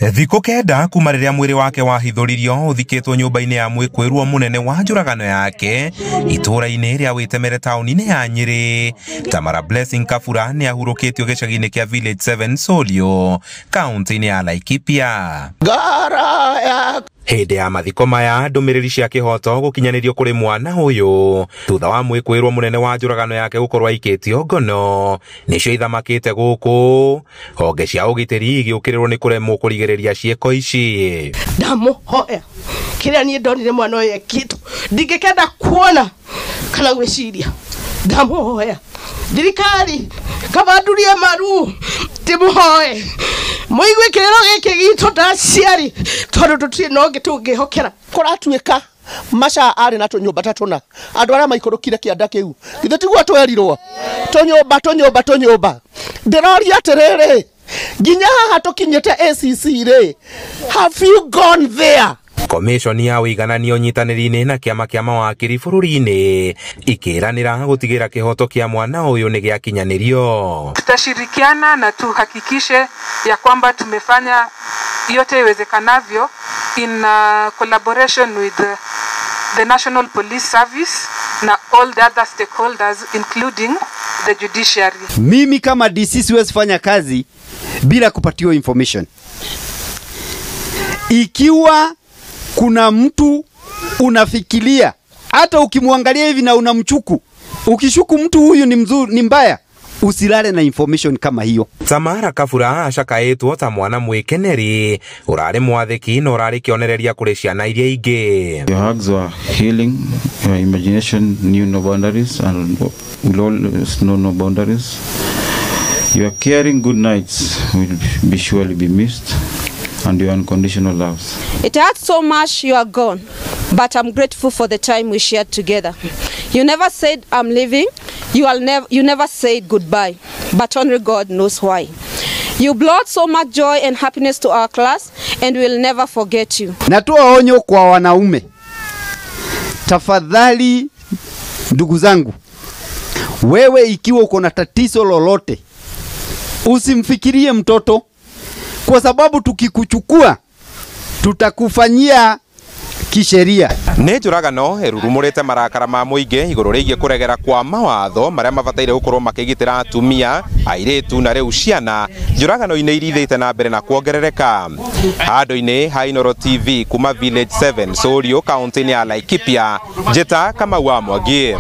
Thikũ 9 kuma rĩrĩa mwĩrĩ wake wahithũririo ũthikĩtwo nyũmba-inĩ ya mwĩkwĩrwo mũnene wa njũragano yake itũũra-inĩ rĩa Wĩtemere taũni-inĩ ya Nyĩrĩ. Tamara Blessing Kabura nĩ ahurũkĩtio gĩcagi-inĩ kĩa Village 7 Solio, kaunti-inĩ ya Laikipia. Hĩndĩ ya mathiko maya ndũmĩrĩri cia kĩhoto gũkinyanĩrio kũrĩ mwana ũyũ thutha wa mwĩkwĩrwo mũnene wa njũragano yake gũkorwo aikĩtio ngono nĩcio ithamakĩte gũkũ honge cia ũgitĩri igĩũkĩrĩrwo nĩ kũremwo kũrigĩrĩria ciĩko ici. Ndamũhoya kĩrĩa niĩ ndonire mwana ũyũ ekĩtwo ndingĩkenda kuona kana gwĩciria. Ndamũhoya thirikari kabandurie maru ndĩmũhoe mũigue kĩrĩro gĩkĩ gitũ ta aciari tondũ tũtirĩ na ũngĩ tũngĩhokera. Kũratuĩka maca arĩ na tũnyũmba ta tũna andũ arĩa maikũrũkire kĩanda kĩu githĩ tiguo twerirwo tũnyũmba tũnyũmba tũnyũmba. Ndĩroria atĩrĩrĩ, nginya haha tũkinyĩte ACC rĩ, have you gone there? Commission ya ũigananio nyitanĩri-inĩ na kĩama kĩa mawakiri bũrũri-inĩ ikĩranĩra gũtigĩra kĩhoto kĩa mwana ũyũ nĩ gĩakinyanĩrio. Tutashirikiana na tuhakikishe ya kwamba tumefanya yote iwezekanavyo in collaboration with the National Police Service na all the other stakeholders including the judiciary. Mimi kama DC siwezi fanya kazi bila kupatiwa information. Ikiwa kuna mtu unafikiria, hata ukimwangalia hivi na unamchuku, ukishuku mtu huyu ni mzuri, ni mbaya, usilale na information kama hiyo. Tamara Kabura acakaĩtwo ta mwana mwĩkeneri ũrarĩ mwathĩki na ũrarĩ kĩonereria kũrĩ ciana iria ingĩ. Your hugs were healing, your imagination knew no boundaries and will always know no boundaries. Your caring good nights will be surely be missed, and your unconditional loves. It hurts so much you are gone, but I'm grateful for the time we shared together. You never said I'm leaving, you never said goodbye, but only God knows why. You brought so much joy and happiness to our class, and we'll never forget you. Natoa onyo kwa wanaume. Tafadhali ndugu zangu, wewe ikiwa uko na tatizo lolote, usimfikirie mtoto, kwa sababu tukikuchukua tutakufanyia kisheria. Nĩ njũragano ĩrurumũrĩte marakara ma mũingĩ igũrũ rĩgiĩ kũregera kwa mawatho marĩa mabataire gũkorwo makĩgitĩra atumia, airĩtu na rĩu ciana njũragano-inĩ irithĩte na mbere na kuongerereka. Handũ-inĩ ha Inooro TV kuma Village 7 Solio, kaunti-inĩ ya Laikipia, Njĩta Kamau wa Mwangi.